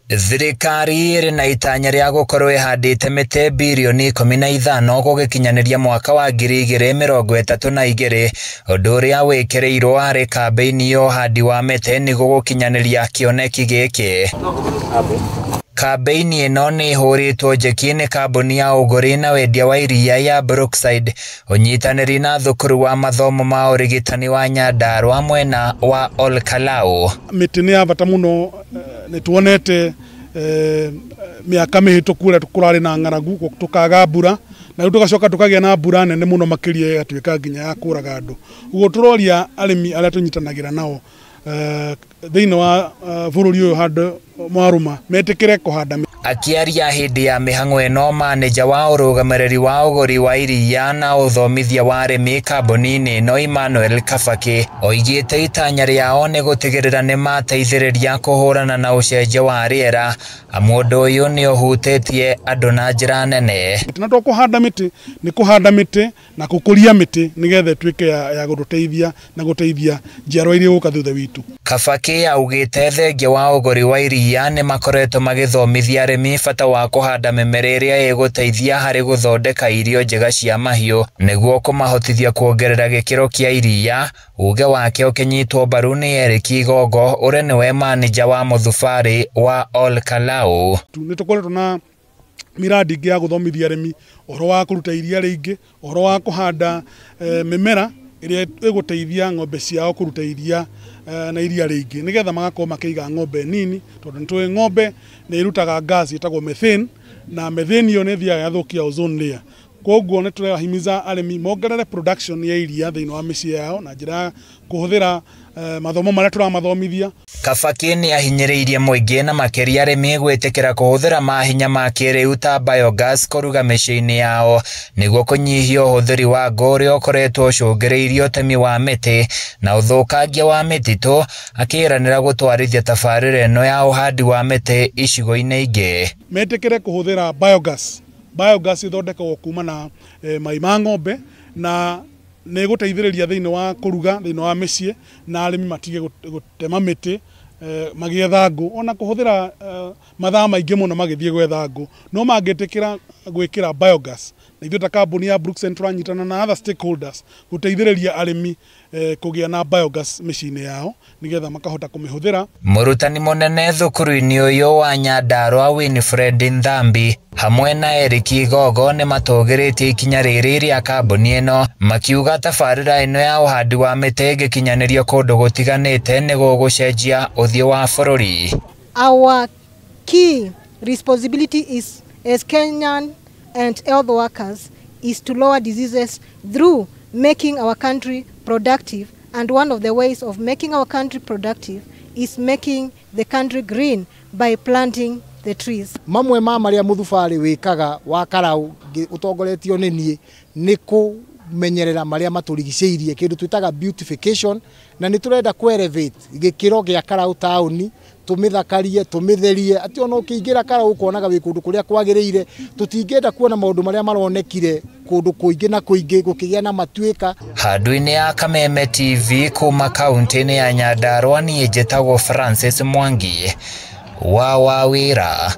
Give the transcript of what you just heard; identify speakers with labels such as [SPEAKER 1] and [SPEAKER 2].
[SPEAKER 1] Thirikari ĩrĩ na itanya rĩa gũkorwo ĩhandĩte mĩtĩ birioni 15 gũgĩkinyanĩria mwaka wa 2032, ũndũ ũrĩa wĩkĩrĩirwo harĩ kambĩini ya ũhandi wa mĩtĩ nĩguo gũkinyanĩria kĩoneki gĩkĩ. Kambĩini ĩno nĩ ĩhũrĩtwo njeki nĩ kambuni ya ũgũri na wendia wa iria ya Brookside, ũnyitanĩri na thukuru wa mathomo ma ũrigitani wa Nyandarua mwena wa Olkalau.
[SPEAKER 2] Mĩtĩ nĩ ya bata mũno, nĩ tuonete mĩaka mĩhĩtũku ũrĩa kũrarĩ na ng'aragu, tũkaga mbura, na rĩu tũgacoka tũkagĩa na mbura nene mũno makĩria ĩgatuĩka nginya ya kũraga andũ. Ũguo tũroria arĩmi arĩa tũnyitanagĩra nao thĩinĩ wa bũrũri ũyũ handũ mwarũma metĩkĩre kũhanda.
[SPEAKER 1] Akĩaria hĩndĩ ya mĩhang'o ĩno, maneja wa ũrũgamĩrĩri wa ũgũri wa iria na ũthomithia wa arĩmi kambuni-inĩ ĩno Emmanuel Kabaki oigĩte itanya rĩao nĩ gũtigĩrĩra nĩ mateithĩrĩria kũhũrana na ũcenjia wa rĩera, amu ũndũ ũyũ nĩ ũhutĩtie andũ na njĩra nene.
[SPEAKER 2] Na to kũhanda mĩtĩ, nĩ kũhanda mĩtĩ na gũkũria mĩtĩ nĩgetha ĩtuĩke ya gũtũteithia na gũteithia njiarwa iria igũka thutha witũ.
[SPEAKER 1] Kabaki augĩte thengia wa ũgũri wa iria nĩ makoretwo magĩthomithia arĩmi bata wa kũhanda mĩmera ĩrĩa ĩgũteithia harĩ gũthondeka irio njega cia mahiũ nĩguo kũmahotithia kuongerera gĩkĩro kĩa iria. Uge wake ũkĩnyitwo mbaru nĩ Eric Igongo ũrĩa nĩwe manĩja wa mũthubarĩ wa Olkalau.
[SPEAKER 2] Nĩ tũkoretwo na miradi ĩngĩ ya gũthomithia arĩmi ũhoro wa kũruta iria rĩingĩ, ũhoro wa kũhanda mĩmera ĩrĩa ĩgũteithia ng'ombe ciao kũruta iria na iria rĩingĩ nĩgetha magakorwo makĩiga ng'ombe nini, tondũ nĩtũĩ ng'ombe nĩ ĩrutaga gas ĩtagwo methane, na methane ĩyo nĩ ĩthiaga ĩgathũkia ozone layer. Koguo nĩ tũrahimiza arĩmi mongerere production ya iria thĩinĩ wa mĩciĩ yao na njĩra ya kũhũthĩra mathomo marĩa tũramathomithia.
[SPEAKER 1] Kabaki nĩ ahinyĩrĩirie mũingĩ na makĩria arĩmi gwĩtĩkĩra kũhũthĩra mahinya ma kĩrĩu ta biogas kũruga mĩciĩ-inĩ yao nĩguo kũnyihia ũhũthĩri wa ngũ ũrĩa ũkoretwo ũcũngĩrĩirie ũtemi wa mĩtĩ na ũthũkangia wa mĩtitũ, akĩĩranĩra gũtwarithia tabarĩra ĩno ya ũhandi wa mĩtĩ icigo-inĩ ingĩ.
[SPEAKER 2] Metĩkĩre kũhũthĩra biogas. Biogas ĩthondekagwo kuma na mai ma ng'ombe na nĩ ĩgũteithĩrĩria thĩinĩ wa kũruga thĩinĩ wa mĩciĩ, na arĩmi matige gũtema mĩtĩ magĩetha ngũ, ona kũhũthĩra mathaa maingĩ mũno magĩthiĩ gwetha ngũ. No mangĩtĩkĩra gwĩkĩra biogas, na ithuĩ ta kambuni ya Brookside tũranyitana na other stakeholders gũteithĩrĩria arĩmi kũgĩa na biogas mĩciĩ-inĩ yao nĩgetha makahota kũmĩhũthĩra.
[SPEAKER 1] Mũrutani mũnene thukuru-inĩ ũyũ wa Nyandarua Winfred Nthambi hamwe na Eric Igogo nĩ matũgĩrĩtie ikinya rĩrĩ rĩa kambuni ĩno, makiuga tabarĩra ĩno ya ũhandi wa mĩtĩ ĩngĩkinyanĩrio kũndũ gũtiganĩte nĩ gũgũcenjia ũthiũ wa bũrũri.
[SPEAKER 3] Our key responsibility is as Kenyan and health workers is to lower diseases through making our country productive, and one of the ways of making our country productive is making the country green by planting the trees.
[SPEAKER 4] Mamwe ma marĩa mũthubarĩ wĩkaga wa Karau ũtongoretio nĩ niĩ nĩ kũmenyerera marĩa matũrigicĩirie, kĩndũ twĩtaga beautification, na nĩ tũrenda kũ elevate gĩkĩro gĩa Karau taũni, tũmĩthakarie, tũmĩtherie, atĩ ona ũkĩingĩra Karau ũkonaga wĩ kũndũ kũrĩa kwagĩrĩire. Tũtingĩenda kuona maũndũ marĩa maronekire kũndũ kũingĩ na kũingĩ gũkĩgĩa na matuĩka.
[SPEAKER 1] Handũ-inĩ ya Kameme TV kuma kaunti-inĩ ya Nyandarua, niĩ njĩtagwo Francis Mwangi wa Wawĩra.